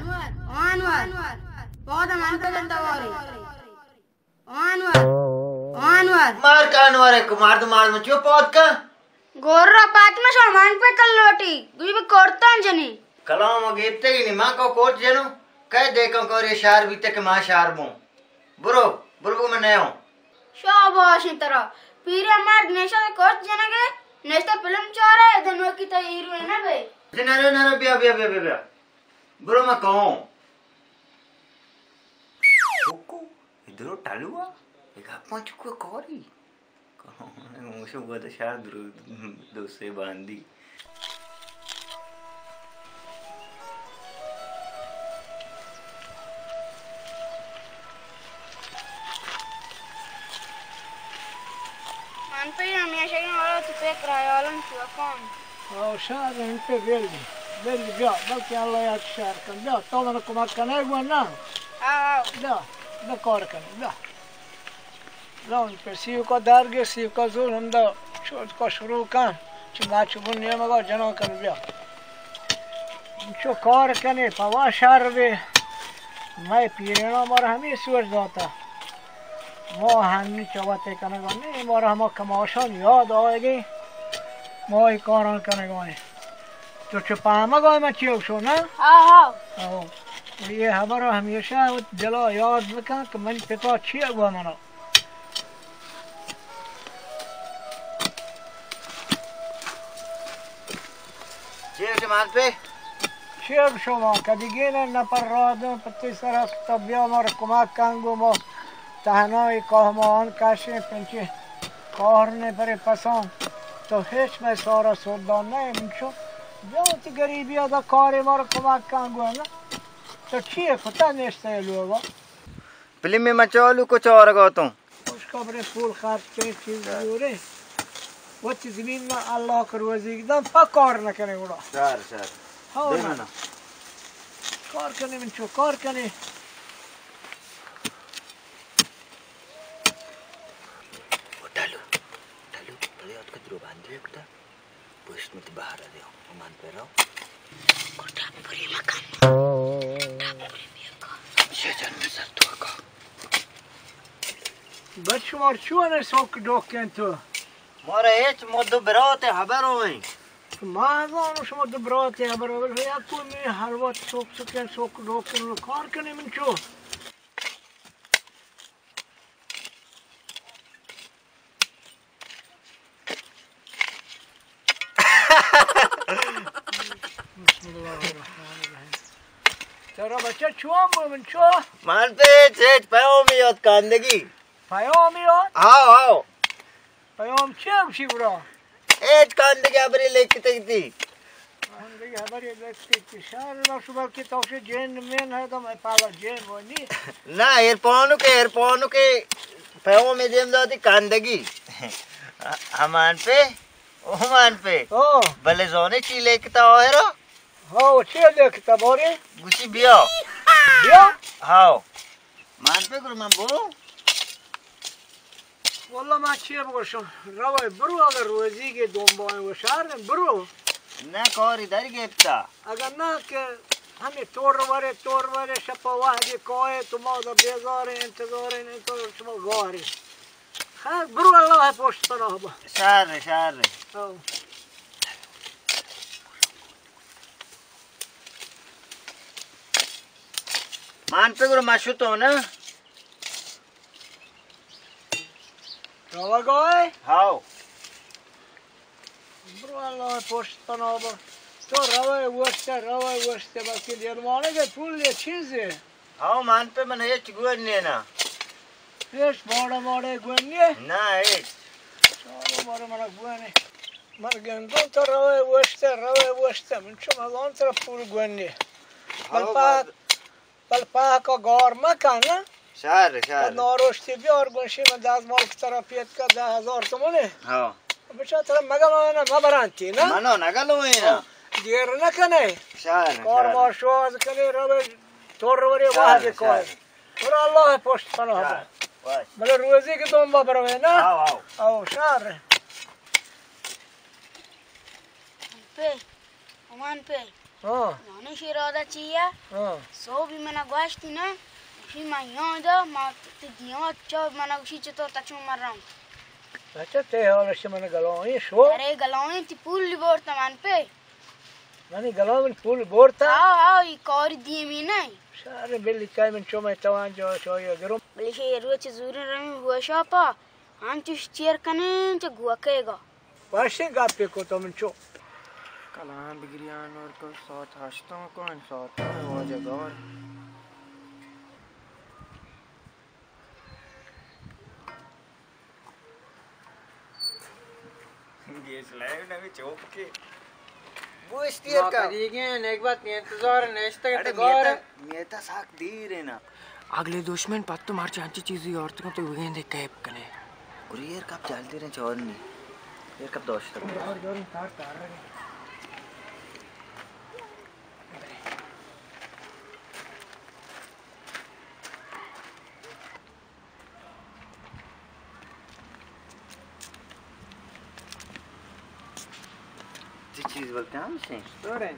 انور، انور، پاد من پہ گندواری۔ انور، انور۔ مار کا انور ہے، کو مار دو، مار دو، چو پاد کا؟ گورا پاتما شو من پہ کلوٹی، گوی بہ کورتان جنی۔ کلام گیتے ہی نہیں، ماں کو کوٹ جنو، کہہ دیکھو کو رے شار بیتے کہ ماں شار بوں۔ برو، برو، برو، من نہ آؤں۔ شاباش انت ترا۔ پیرے مرد نشہ کچ جنگے، نشتہ فلم چارے، دنوکی تا ہیروئن نہ بے۔ جی نہ رو، نہ رو، بیا، بیا، بیا، بیا، بیا۔ برو، من کہوں۔ چکو، ادھرو ٹالوا، ایک اپنا چکو کاری۔ کہوں، موشو گودا شاہ درو، دو سے باندی۔ من پہ ہمیشہ ہی ہمارا تو پہ کرایالم تو کون۔ او شہر ہم پہ بیل دی۔ بیل دی بیا، بلکہ اللہ یاد شہر کن۔ بیا، تو من کمک کنے گو نا۔ ہاں، ہاں۔ بیا، بیا کار کنے، بیا۔ لون پہ سیوکا درگے، سیوکا زور ہمدا چوت کا شروع کن۔ چہ ماچ بن نیمگا جنان کن بیا۔ چو کار کنے پہ وا شر بے۔ مئے پیرینا مارا ہمے سوچ داتا۔ ما ہنی چوتے کنگا نے، مارا ہما کماشان یاد آئیگی۔ ما ای کاران کنگا نے۔ تو چہ پامگ آئے من چی گوشو، نا؟ ہاں، ہاں۔ ہاں۔ یہ خبر ہمیشہ دلا یاد بکن کہ من پتا چی گو منا۔ چی گوشے مان پہ؟ چی گوشو ما؟ کدیگین نفر را دن پتی سر است، تو بیا مار کمک کن گو ما۔ تہنائی کاہ ما آن کشیں پنچیں کار نے پرے پسان، تو ہچ مئے سارا سردان نہ ئے منچو۔ بیا وتی گریبی ادا کارے مارا کمک کن گو نا۔ تو چی کتا نشتہ ئے لوگا؟ فلم میں چالو کو چارگا تو۔ خوش خبریں پول خرچ کریں چیز زوریں۔ وتی زمین ما اللہ کر وزیگ دن پا کار نہ کریں گڑا۔ شر، شر۔ ہاں دینا نا۔ نا۔ کار کنیں منچو، کار کنیں۔ او ڈالو، ڈالو، بلے اتکا درو باندی کتا۔ پشت مت بہر دیو، من پہ رو۔ کو ٹاپ پوری مکن۔ ٹاپ پوری بیا کا۔ شیطان میں سر تو کا۔ بچ شمار چون سوک ڈوکیں تو؟ مارا ہچ مدو براتے خبر ہوئیں۔ ما زانو شما دو براتے خبر ہوئیں۔ یا کوئی میں ہر وقت سوک سکیں، سوک ڈوکیں، کار کنی من چو۔ بسم اللہ الرحمن الرحیم۔ ترا بچہ چون بو من چو؟ من پہ ہچ، ہچ پیامی یاد کندگی۔ پیامی یاد؟ ہاو، ہاو۔ پیام چی گوشی گڑا؟ ہچ کندگی خبری لکھتگ تی۔ کندگی خبری لکھتگ تی۔ شر، ما شما کہ تو سے جن من ہے تو میں پاگل جن ونی۔ نہ، ایرپانو کے، ایرپانو کے پیام دیم داتی کندگی۔ ہمان پہ، اومان پہ۔ او۔ بلے زانے چی لکھتا آہرا؟ ہاں، او چی لکھتا بارے؟ گوشی بیا۔ بیا؟ ہاو۔ من پہ گڑا من برو۔ واللہ من چی بگوشم، روئے برو، اگر روزیگے دنبال و شہر برو۔ نہ کاری در گپتا۔ اگر نہ کہ ہمیں تور ورے، تور ورے، شپ وحدی کائے تو ما دا بیزاریں، انتظاریں، انتظار شما گاریں۔ خیر، برو، اللہ پشت پناہ با۔ شہر، شہر۔ ہاں۔ من پہ گڑا من شتوں نا۔ روگا ئے؟ ہاو۔ برو اللہ پشت پناہ با۔ تو روئے وشتے، روئے وشتے، بلکہ دیروانگے پول یہ چیزے۔ ہاو، من پہ من ہچ گون نینا۔ ہچ باڑا ماڑے گون نیے؟ نہ، ہچ۔ چارو بارے منا گون ہے۔ من گندوں تو روئے وشتے، روئے وشتے۔ من چو مزان ترا پول گون نیے۔ بل ہاو، پاک بل پاک ء گار مکن، نہ؟ شر، شر۔ ناروشتی بیار، گوشی من دزمال کہ ترا پیت کا دہ ہزار تومنے۔ ہاں۔ بچا ترا مگلائنا، مبرانتی، نہ؟ منو نگلوینا۔ ہاں۔ دیر نہ کنے۔ شر، کار شر۔ ما شواز کنے، روے، تو روے، شر، واجہ کار۔ شر۔ برو اللہ پشت پناہ۔ شر۔ واش۔ بلے روزی کہ دنبا بروے، نہ؟ ہاں، ہاں۔ او، شر۔ پہ، امان پہ۔ ہاں۔ زانئے شیر ادا چی اے؟ ہاں۔ سوبی منا گوشتی نا، گوشی من یاد آں، ما تی دیما چو منا گوشی چطور تچو مرم۔ اچھا، تے حال اش من گلائیں شو؟ ارے گلائیں، تی پول بورتا من پہ۔ منی گلائیں پول بورتا؟ ہاں، ہاں، ای کاری دیمی نہیں۔ شر بلی کای من چو میں توان جو شو یو گرم۔ بلی شیر روچ زوریں رمی بوشاپا، ہم چوش چیر کنیں چہ گوکے گا۔ واشیں گپے کو تو من چو۔ کلام بگریان اور کو ساعت ہشتوں کو ان ساعت واجہ گار۔ گیش لائیو نہ بھی چوپ کے۔ بو استیر کا۔ دیگه نیک بات می انتظار نشته اڑے تو گور۔ میتا، میتا ساک دیر ہے نا۔ اگلے دشمن پتو مرچی انچی چیزی آورت کن تو بگین دے کیپ کنے۔ گری ایر کپ جلدی رہے چور نہیں۔ ایر کپ دوست تک۔ چی چیز بلکہ ہم سے؟ ساڑھے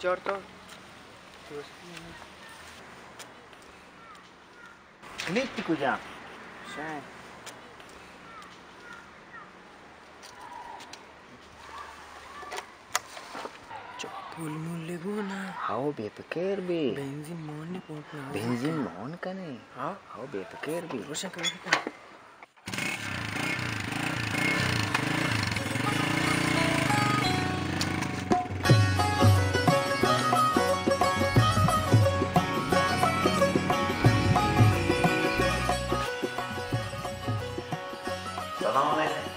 چار تو۔ نیت کجا؟ شاید۔ چو پول مول لگو نا۔ ہاو بے فکر بی۔ بنزین مون نے پمپ نا۔ بنزین مون کنے۔ ہاں۔ ہاو بے فکر بی۔ روشن کر۔ سلام علیکم۔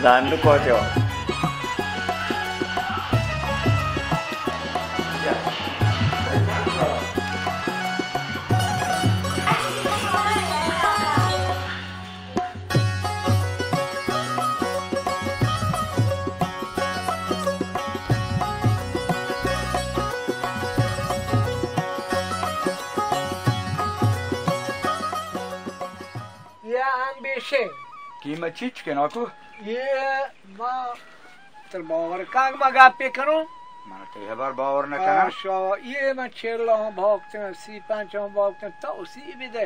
زانڈو کوچو۔ یہ ہم بیشیں۔ قیمت چیچ کن آکو؟ یہ ما تر باور کاگ ما گپے کنوں۔ من تئی ہبر باور نہ کناں۔ آ، شو، یہ من چل ہم بھاگتیں، سی پنچ ہم بھاگتیں، تو اسی بدے۔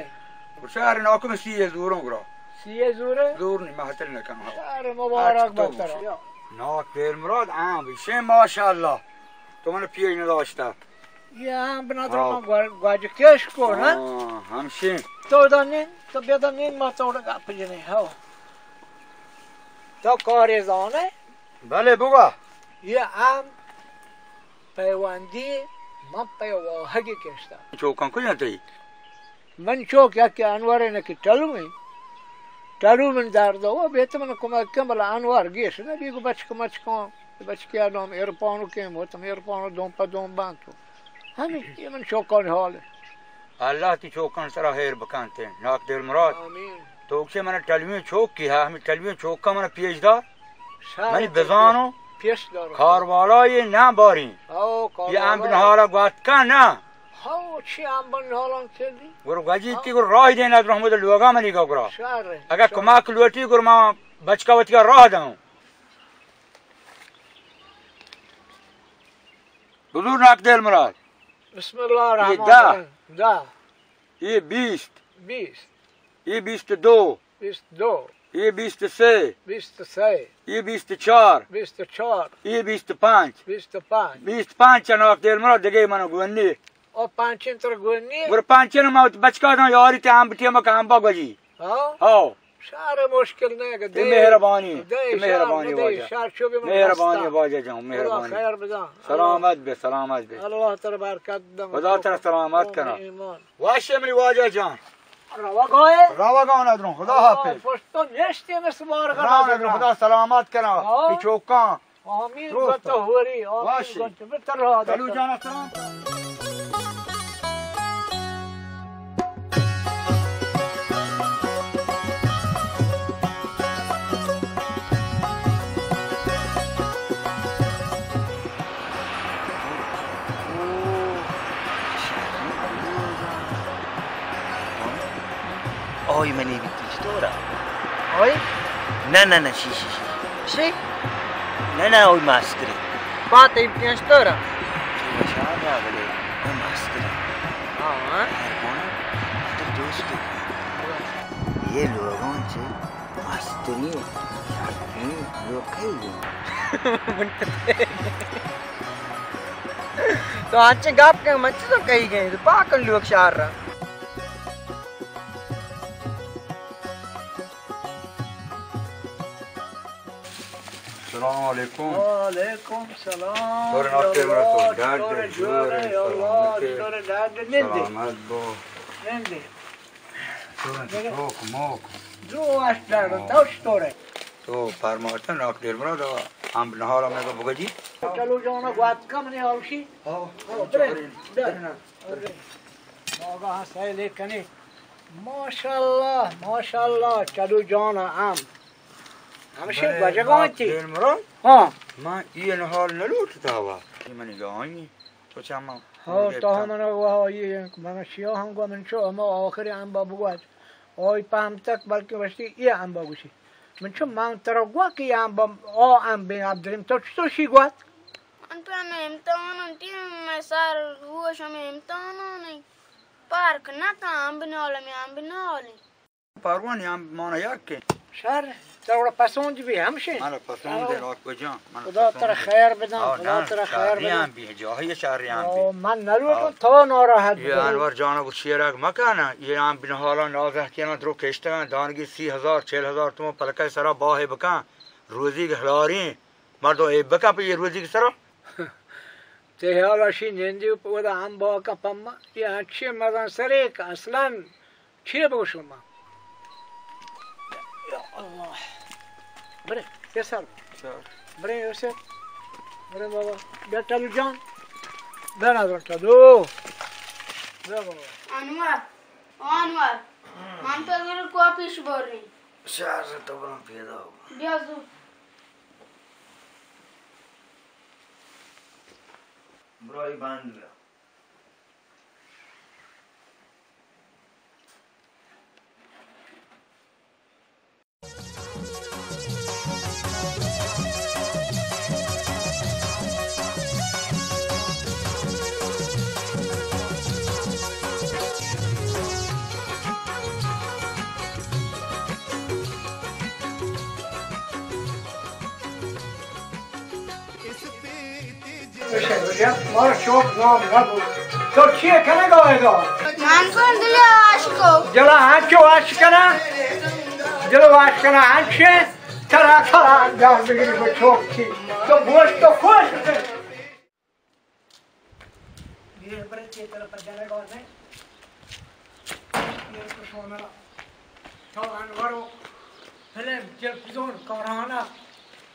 شہر ناکو میں سی ہے زوروں گرا۔ سی ہے زورے؟ زور نہیں، محتل نہ کناں۔ شہر مبارک بتر۔ ناک دل مراد، آں، بشے ماشاءاللہ۔ تو من پیش نداشتہ۔ یہ ہم بنا تو ہاں۔ من گوا-، گواج کش کو نا۔ ہاں، ہمشی۔ تو دا نین، تو بیا دا نین ما تو گپ جنے، ہاں۔ تو کارے زانے؟ بلے بگا۔ یہ ہم پیوندی من پہ واہگی کشتا۔ چوکاں کجا تئی؟ من چوک یکے انور نہ کہ ٹلو ایں۔ ٹلو من درد ہو، بیت من کمک کن، بلے انور گیش نہ بی، گو بچک مچکاں، بچکیا نام عرفانو کیں، وتم عرفانو دوم پہ دوم بانتو۔ ہمیں، یہ من چوکانی حال ہے۔ اللہ تی چوکان سرا خیر بکنت، ناک دل مراد۔ آمین۔ تو کہ من ٹلویں چوک کی ہا، ہمیں ٹلویں چوکا من پیش دار۔ شاہ منی بزانو۔ پیش دار۔ کاروالا یہ نہ باریں۔ او، یہ کاروالا۔ امب نہارا گوات کا نہ۔ ہاو، چی امبن حالان کردی؟ گرو گجی تی گرو راہ دین از رحمت لوگا منی گا گرا۔ شر۔ اگر شر۔ کمک لوٹی گرو ما بچکا وتیگا راہ داں۔ بزور ناک دل مراد۔ بسم اللہ یہ الرحمن دا۔ الرحیم۔ دا۔ یہ بیست۔ بیست۔ یہ بیست دو۔ بیست دو۔ یہ بیست سے۔ بیست سے۔ یہ بیست چار۔ بیست چار۔ یہ بیست پانچ۔ بیست پانچ۔ بیست پانچ چناک دل مرا دگے من گونی۔ او پانچین تر گونی؟ گرو پانچین ما بچکا داں یاری تے آمب ٹیم کا آمبا گوجی۔ ہاں؟ ہاں۔ شر مشکل نہ کہ دے۔ مہربانی۔ دے مہربانی شر، دے واجہ۔ شر چو بھی من مہربانی ہستا۔ واجہ جان، خدا مہربانی۔ خیر بدان۔ سلامت بے، سلامت بے۔ اللہ تر برکت دم۔ خدا تر سلامت کنا۔ ایمان۔ واشے منی واجہ جان۔ روگائے؟ روگاں ادروں، خدا حافظ۔ پشتو نشتی میں سوار کرا۔ خدا سلامت کرا۔ ہاں۔ ای چوکاں۔ آمین۔ درست۔ گت ہوری، آمین۔ واشی۔ گت بتر رہا۔ کلو جان سلام۔ اوئی منی بیتی چطورا؟ اوئی؟ نہ، نہ، نہ، شی، شی، شی۔ شی؟ نہ، نہ، اوئی ماستری۔ بات ای بیتی چطورا؟ شی بشار را بلے، اوئی ماستری۔ ہاں، ہاں۔ ہر کون؟ تر دوست۔ یہ لوگوں سے ماستری، شرطی، لوگ کئی گئے؟ تو آنچے گپ کن، من چیزوں کئی گئے، تو پاکن لوگ شہر را۔ السلام علیکم۔ وعلیکم السلام۔ دور ناکے مرا تو ڈاڈ دے، جوڑے، سلامت دے۔ سلامت بو۔ نندے۔ تو چوک موک۔ جو اش ڈاڈ، تو چطورے؟ تو پرماتن ناک دیر مرا دا، ہم نہالا میں بگجی۔ چلو جانا گوات کم نے آوشی۔ ہاں۔ ہاں، برے، برے۔ برے۔ آگاہ سیلے کنے۔ ماشاءاللہ، ماشاءاللہ، چلو جان ام۔ ہمشی بلے گوجگاں تی۔ دیر مراد؟ ہاں۔ من این حال نلوٹتا وا۔ منی گاہی تو چما ہاں، تو من گوا یہ، من شیا ہم گوا من چو ہما آخر امبا بگوات۔ آئی پہم تک بلکہ وشتی یہ امبا گوشی۔ من چو من ترا گوا کہ یہ امبا، آ امبے عبدالرحیم، تو چطور شی گوات؟ من پہ ہمے امتحاناں ٹیم، مئے سر ہوش ہمے امتحاناں نہیں۔ پارک نہ تاں امب نالے، میں امب نالے۔ پاروانی امب مانا یک کے۔ شر، ترا پسند بھی ہمشے۔ مانا پسند ہے، لاکو جان، مانا خدا پسند ترا ہے۔ خیر بدن، آ، خدا نہ، ترا خیر بدن۔ ہم بھی جاہی شر ہم بھی۔ او، من نلوٹوں تو ناراحت یہ بے۔ انور جان کو شیرک مکانا، یہ امب نہالا نازہ کینا درو کشتگاں، دانگی سی ہزار، چل ہزار تومن پلکے سرا باہے بکن، روزی گہلاریں۔ مردم اے بکن پہ یہ روزی کے سرا۔ تے حیال اشی نندی پہ ودا ہم باکا پما، یہ انچے مزن سرے کہ اصلاً چی بگوشوں ما؟ یا اللہ۔ برے، یہ سر۔ سر۔ برے، یہ سر۔ برے بابا، بیا ٹلو جان۔ بیا نظر ٹلو۔ بیا بابا۔ انور، انور۔ من پہ گر کو پیش بور رہی۔ شہر سے تو بنا پیدا ہو۔ بیا زو۔ برو، اے بند بیا۔ مارا چوک نام نبو۔ تو چیے کنگا ادا؟ من کن دل عاشقو۔ دل ہنچو عاشق کنا؟ دل عاشق کنا ہنچے؟ ترا، ترا جان بگری کو چوک تھی۔ تو گوشت تو خوش۔ یہ برے چے طرف جنگا نہیں۔ یہ تو سونا۔ تو انورو فلم، تلویزیون، کارخانہ۔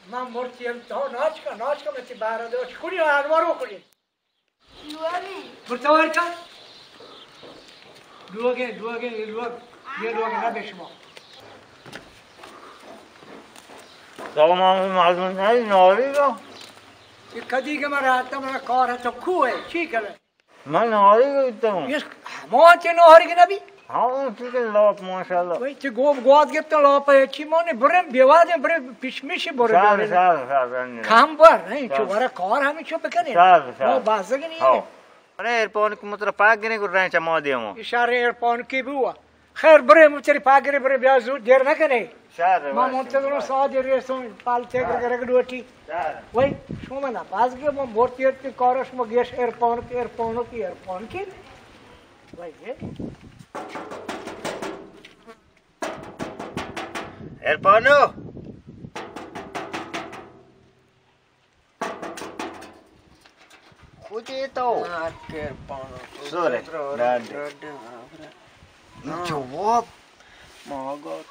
من مرچی ہم تو ناچ کا، ناچ کا، من تی بارہ دو چکونی انورو کنی۔ لوگی۔ برتوار کا۔ لوگے، لوگے، یہ لوگ۔ یہ لوگ نہ بے شما۔ تو معلوم نہیں، ناری کا۔ یہ کدی کہ من رہتا، من کار ہے تو کو ہے، چی کرے؟ من نہاری گپتگ۔ ہما چہ نہاری نبی؟ ہاں، ٹھیک ہے، لاپ ماشاءاللہ۔ وہی چہ گوب گوات گپتگ، لاپ ہے، چی مانے برے بیوادیں، برے پشمیشی برے سال، بیوادیں۔ سال، سال، رنگ۔ کم بر، نہیں، چو سال۔ برا کار ہمیں چو بکنے۔ سال، سال۔ وہ بازگ نہیں ہاں۔ ہے۔ ارے ایئرپون کو مطلب پاک گرے کو رہے چما دیو۔ اشارے ایئرپون کی بھی ہوا۔ خیر، برے مچری پاگرے، برے بیا زود دیر نہ کنے۔ شر، ما منتظروں ساعت دیر رسوں، پال تے گر گر لوٹی۔ شر۔ وای، شما نہ پاس گئے، ما بورتی ارتی کارش ما گیش ایئرپون، ایئرپون کی، ایئرپون کی۔ وای، یہ۔ ایئرپونو۔ کجے تو؟ ناکر پانو۔ سورے، ڈاڈ۔ ڈاڈ، آ، برا۔ نو جواب۔ ما آگات۔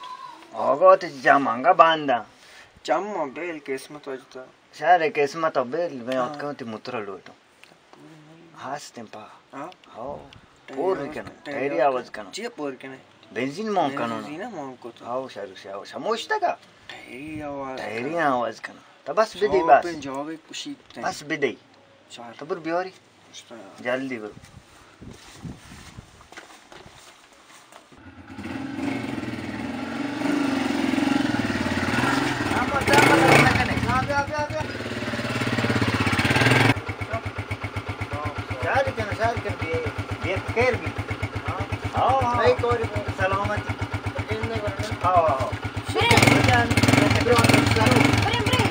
آگات جا مانگا باندا۔ چم ما بیل قسمت وجتا۔ شہر قسمت بیل، میں ہاں۔ آتکاں تی متر لوٹوں۔ ہاستیں پا۔ ہاں۔ ہاؤ۔ ٹائر پور آواز کن، کن، ٹائر ٹائری آواز آواز کن۔ کن۔ چیا پور کنے؟ بنزین مان کنو۔ بنزین مان کو تو۔ ہاؤ، شارو، شارو، شموشتگا؟ ٹائری آواز ٹائری کن۔ آواز کن۔ تو بس بدی بس۔ پہ جواب کشی تے۔ بس بدی۔ چار۔ تو بر بیاری۔ اشتا۔ جلدی برو۔ خیر بی. ہاں، ہاں. سلامتی. ہاں، ہاں، ہاں. برے. برے، برے.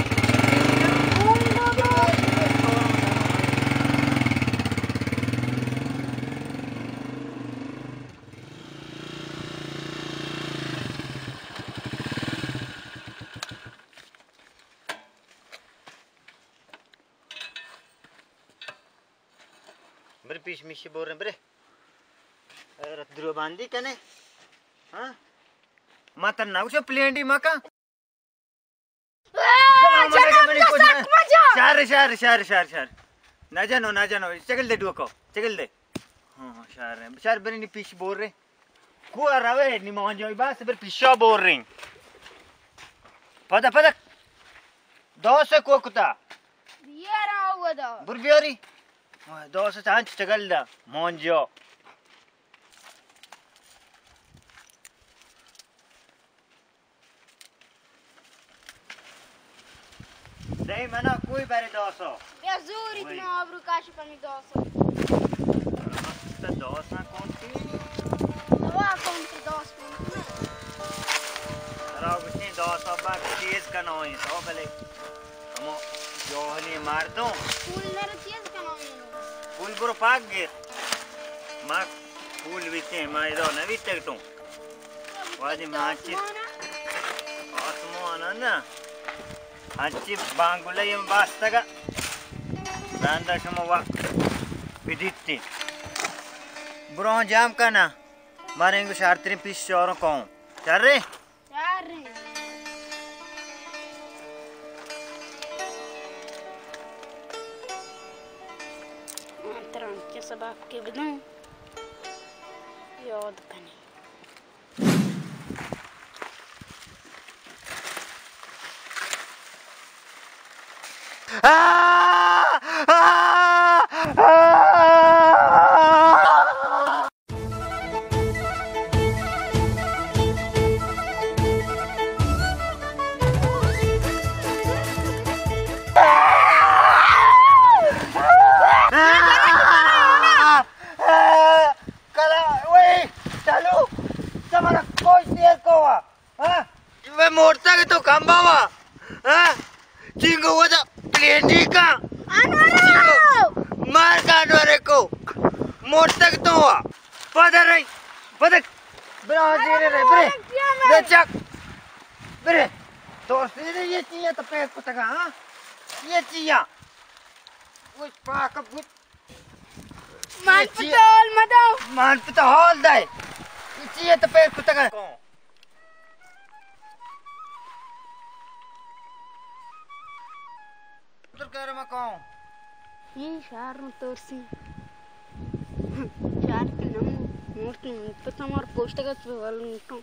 برے پیش میشی بوریں، برے. اے رت درو باندی کنے. ہاں؟ ما تر نہ گوشو پلینڈی مکا. اے، سلام علیکم، جناب، منی کچھ سک مجا. شر، شر، شر، شر، شر. نہ جنو، نہ جنو. چگل دے ڈوکو. چگل دے. ہاں، شر. شر برینی پیش بوریں. کو روے نی مانجوی بس بر پیشا بوریں. پدا، پدا. دو سے کو کتا. یہ رہا ہوا دا. بر بیاری. دو سے چانچ چگل دا. مانجو. دئی منا کوئی برے داسا. بیا زوری وہی. تنا آبرو کاش پمی داسا. تو داسا کون تی؟ دوا کون تی داس کون تی؟ ترا گوشتیں داسا با تیز کنوئیں تو بلے. ہمو جاہلی مردم. پول نر تیز کنوئیں. پول برو پاک گیر. ما پول بیتیں، ما ادا نہ بیتگ تو. وادی ما انچی آسمان ءَ نا، انچی بانگلہ ءَ باستگا. رندا شما وا بدیتی. برو جام کنا. مارے انگو شارترین پیش چاروں کون. چرے؟ چرے. من تران کے سبب کے بدوں. یاد کنی. کلا، وئی، چالو، تمہارا کوئی دیر کو ہوا، ہاں؟ میں مورتا کہ تو کم باوا، ہاں؟ چینگو وہ دا پلینڈی کا۔ انورو! مار کا انورے کو۔ مورتا کہ تو ہوا۔ پدر رہی، پدر۔ برا، دیر رہے، برے۔ دے چک۔ برے۔ تو سیدھے یہ چیئے تو پیک کتگا، ہاں؟ یہ چیئے۔ وہ پاک بوت۔ مان پہ تو حال مدو۔ مان پہ تو حال دے۔ چیئے تو پیر کتگا۔ ادھر کہہ رہا میں کہوں۔ یہ شہر میں ترسی۔ شہر کے نمو مورتی پتہ مار پوچھتے گا تو والوں۔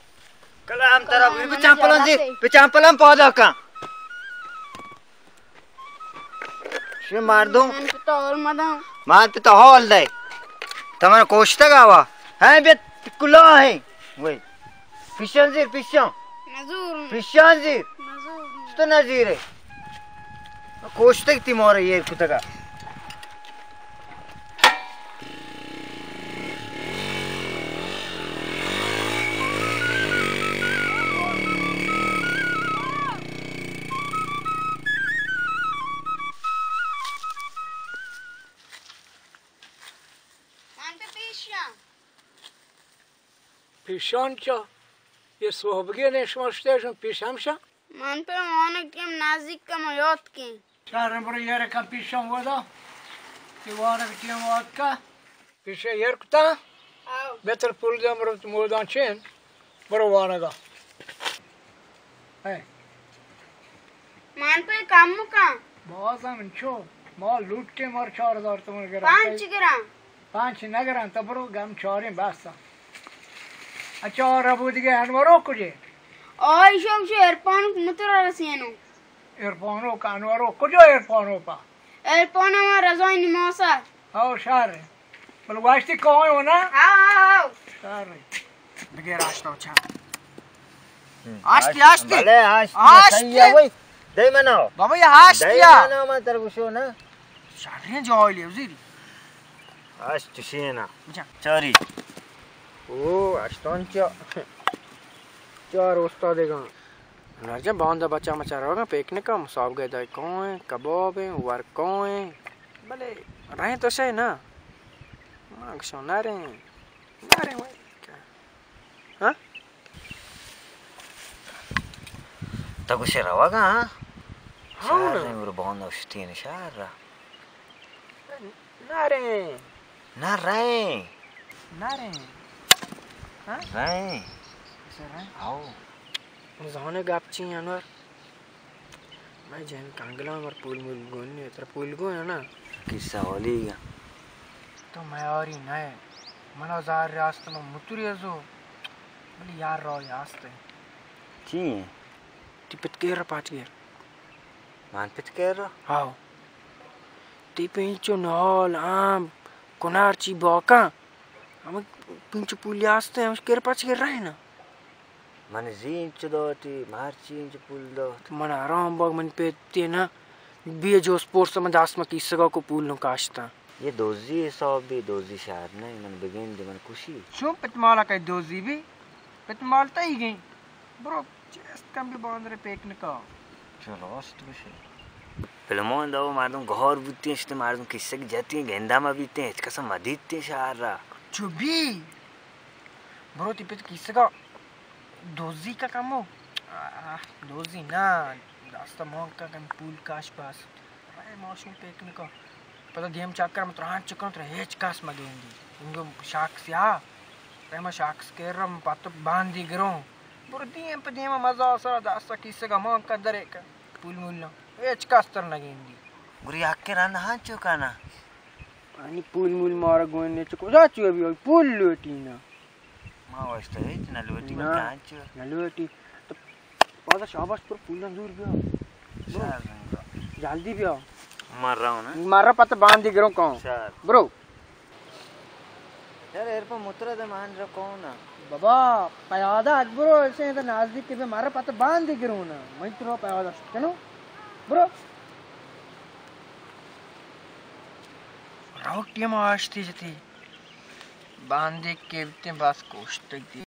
کلام ترا بھی پچان پلان زیر، پچان پلان پودا کا۔ شو مردم۔ من پہ تو حال مدم۔ من پہ تو حال دے۔ تو من کوشتگ آوا۔ ہیں بیت کلا ہیں۔ وہی۔ پیشان زیر، پیشان۔ نزور۔ پیشان زیر۔ نزور۔ تو نزیر ہے۔ کوشتگ تی مورا یہ کتگا۔ من پہ پیشاں۔ پیشان چا؟ یہ صحبگی نے شما شتے شما پیش ہمشا؟ من پہ وانگ ٹیم نزدیک کم یاد کیں۔ شہر برو یار کم پیشان ودا۔ کہ وانگ ٹیم واد کا۔ پیشے یر کتا؟ آو۔ بہتر پول دے برو تو مودان چین۔ برو وانگا۔ اے۔ مان پہ کم کن۔ باز ہم انچو۔ ما لوٹ کے مار چار ہزار تومن گرا۔ پانچ گرا۔ پانچ نہ گرا، تو برو گم چاریں بس۔ اچھا، اور ابو دیگه انورو کجے؟ آئی شو شو عرفان متر رسینو۔ عرفانو کا انورو، کجا عرفانو پا؟ عرفان ہما رضای نماسا۔ او شر۔ بل واشتی کہاں ہو نا؟ ہاں، ہاں، ہاں۔ شر۔ بگیر آشتا چا۔ ہم، آشتی، آشتی۔ بلے آشتی، آشتی۔ صحیح ہے وہی۔ دے منا۔ بابا یہ آشتی دے ہے۔ منا، من تر گوشو نا۔ شرین جاہلی وزیری۔ اش چشینا۔ جا۔ چاری۔ او، اشتان چا۔ چار استادگان۔ انور جان، باندا بچا مچا روگا پکنک ءَ، مسابقہ دای کوئیں، کباب ایں، ور کوئیں۔ بلے رہیں تو شے نا۔ ما گشو نہ رہیں۔ نہ رہیں وای۔ ہاں؟ تو گوشے روگا، ہاں؟ ہاں۔ شہر نا۔ رہیں، برو باندا اشتین شہر را۔ نہ رہیں۔ نہ رہیں۔ نہ رہیں۔ ہاں؟ رہیں۔ اسے رہیں؟ آؤ۔ زانے گپ چی انور؟ میں جن کنگلا مر پول مول گون نہیں، ترا پول گون ہے نا؟ کسہ ہولی گا۔ تو میں آری نہ ہے۔ منا زار ریاست میں متری ازو۔ بلے یار رو یاست ہے۔ چی ہیں؟ تی پت کیر پاچ گیر۔ مان پت کیر؟ ہاؤ۔ تی پینچو نال، آم، کنار چی باکاں۔ ہمیں پینچو پولی آستے، ہمیں کیر پاچ گیر رہے نا۔ من زی انچ داتی، مارچی انچ پول دات۔ من آرام باغ من پیتے نا۔ بیا جو سپورٹس من دست ما کیسگا کو پول نو کاشتا۔ یہ دوزی حساب بی، دوزی شہر نہیں، من بگین دی من کشی۔ چون پت مالا کئی دوزی بی؟ پت مال تئی گئی۔ برو، چست کم بی باندر پکنکا۔ چلو، است بشی۔ فلمون دو مردم گہار بوتی، اشتے مردم کیسگ جتی، گندا ما بیتے، ہچ کسا مدیتے شہر را۔ چو بی؟ برو تی پت کیسگا دوزی کا کمو؟ آہ، دوزی نا، داستا مانگ کا کم پول کاش پاس۔ رئے ماشوم پکنکا۔ پدا دیم چکر متران چکن تر ہیچ کس مگیندی۔ انگو شاکس یا۔ رئے ما شاکس کر رم پت باندی گروں۔ برو دیم پہ دیم مزا سرا داستا کیسگا مانگ کا درے کا۔ پول مول نا۔ ہیچ کس تر نگیندی۔ گری حق رند ہاں چکانا۔ انی پول مول مارا گون نے چکو۔ جا چو ابھی پول لوٹی نا۔ ما واسطہ ہچ نہ لوٹی، ما نہ، کانچو۔ نہ لوٹی۔ تو پادا شاباش پر پولن زور بیا۔ برو۔ شر زنگا۔ جلدی بیا۔ مر رہا ہوں نا۔ مر رہا پتہ باندی گروں کون۔ شر۔ برو۔ یار، ایر پر مترا دے مان رہا کون نا۔ بابا، پیادا اکبرو ایسے ہیں تو نزدیک کے بے مر رہا پتہ باندی گروں نا۔ میں تو پیادا شکنو۔ برو۔ روک ٹیم آشتی جتی۔ باندی کے بتیں بس کوشتگ دی۔